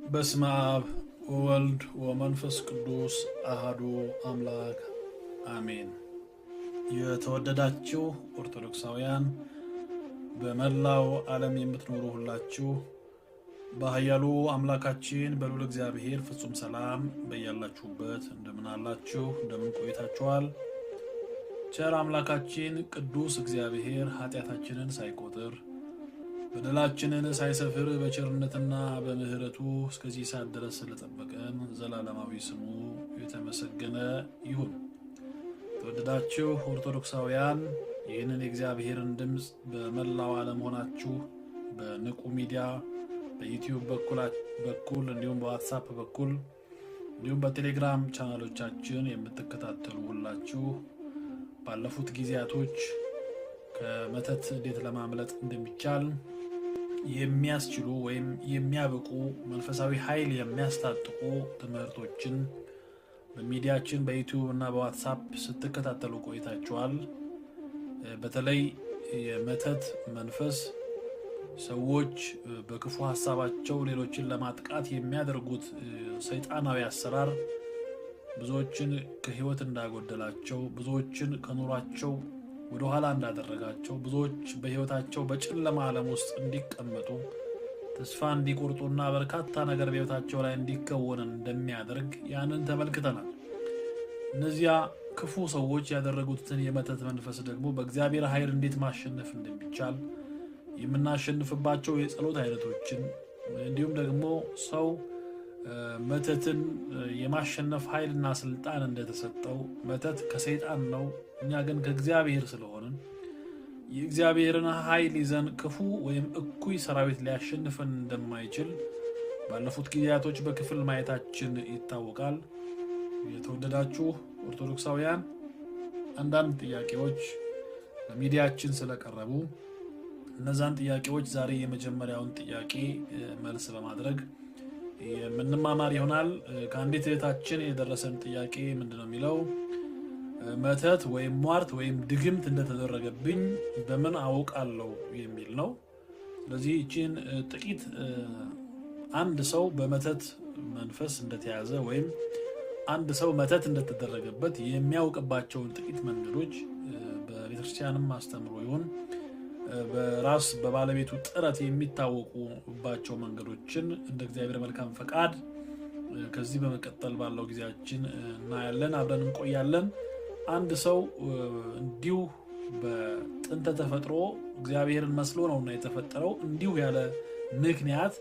በስመ አብ ወወልድ ወመንፈስ ቅዱስ አሃዱ አምላክ አሜን። የተወደዳችሁ ኦርቶዶክሳውያን በመላው ዓለም የምትኖሩ ሁላችሁ በኃያሉ አምላካችን በልዑል እግዚአብሔር ፍጹም ሰላም በያላችሁበት እንደምን አላችሁ? እንደምን ቆይታችኋል? ቸር አምላካችን ቅዱስ እግዚአብሔር ኃጢአታችንን ሳይቆጥር በደላችንን ሳይሰፍር በቸርነትና በምሕረቱ እስከዚህ ሰዓት ድረስ ስለጠበቀን ዘላለማዊ ስሙ የተመሰገነ ይሁን። ተወደዳችሁ ኦርቶዶክሳውያን ይህንን የእግዚአብሔርን ድምፅ በመላው ዓለም ሆናችሁ በንቁ ሚዲያ በዩቲዩብ በኩል እንዲሁም በዋትሳፕ በኩል እንዲሁም በቴሌግራም ቻናሎቻችን የምትከታተሉ ሁላችሁ ባለፉት ጊዜያቶች ከመተት እንዴት ለማምለጥ እንደሚቻል የሚያስችሉ ወይም የሚያበቁ መንፈሳዊ ኃይል የሚያስታጥቁ ትምህርቶችን በሚዲያችን በዩቲዩብ እና በዋትሳፕ ስትከታተሉ ቆይታችኋል። በተለይ የመተት መንፈስ ሰዎች በክፉ ሀሳባቸው ሌሎችን ለማጥቃት የሚያደርጉት ሰይጣናዊ አሰራር ብዙዎችን ከሕይወት እንዳጎደላቸው፣ ብዙዎችን ከኑሯቸው ወደኋላ እንዳደረጋቸው፣ ብዙዎች በሕይወታቸው በጨለማ ዓለም ውስጥ እንዲቀመጡ ተስፋ እንዲቆርጡና በርካታ ነገር በሕይወታቸው ላይ እንዲከወን እንደሚያደርግ ያንን ተመልክተናል። እነዚያ ክፉ ሰዎች ያደረጉትን የመተት መንፈስ ደግሞ በእግዚአብሔር ኃይል እንዴት ማሸነፍ እንደሚቻል የምናሸንፍባቸው የጸሎት አይነቶችን እንዲሁም ደግሞ ሰው መተትን የማሸነፍ ኃይልና ስልጣን እንደተሰጠው፣ መተት ከሰይጣን ነው፣ እኛ ግን ከእግዚአብሔር ስለሆንን የእግዚአብሔርን ኃይል ይዘን ክፉ ወይም እኩይ ሰራዊት ሊያሸንፈን እንደማይችል ባለፉት ጊዜያቶች በክፍል ማየታችን ይታወቃል። የተወደዳችሁ ኦርቶዶክሳውያን አንዳንድ ጥያቄዎች በሚዲያችን ስለቀረቡ እነዛን ጥያቄዎች ዛሬ የመጀመሪያውን ጥያቄ መልስ በማድረግ የምንማማር ይሆናል። ከአንዲት እህታችን የደረሰን ጥያቄ ምንድን ነው የሚለው? መተት ወይም ሟርት ወይም ድግምት እንደተደረገብኝ በምን አውቃለሁ የሚል ነው። ስለዚህ ይህችን ጥቂት አንድ ሰው በመተት መንፈስ እንደተያዘ ወይም አንድ ሰው መተት እንደተደረገበት የሚያውቅባቸውን ጥቂት መንገዶች በቤተክርስቲያንም አስተምሮ ይሁን በራስ በባለቤቱ ጥረት የሚታወቁባቸው መንገዶችን እንደ እግዚአብሔር መልካም ፈቃድ ከዚህ በመቀጠል ባለው ጊዜያችን እናያለን። አብረን እንቆያለን። አንድ ሰው እንዲሁ በጥንተ ተፈጥሮ እግዚአብሔርን መስሎ ነውና የተፈጠረው እንዲሁ ያለ ምክንያት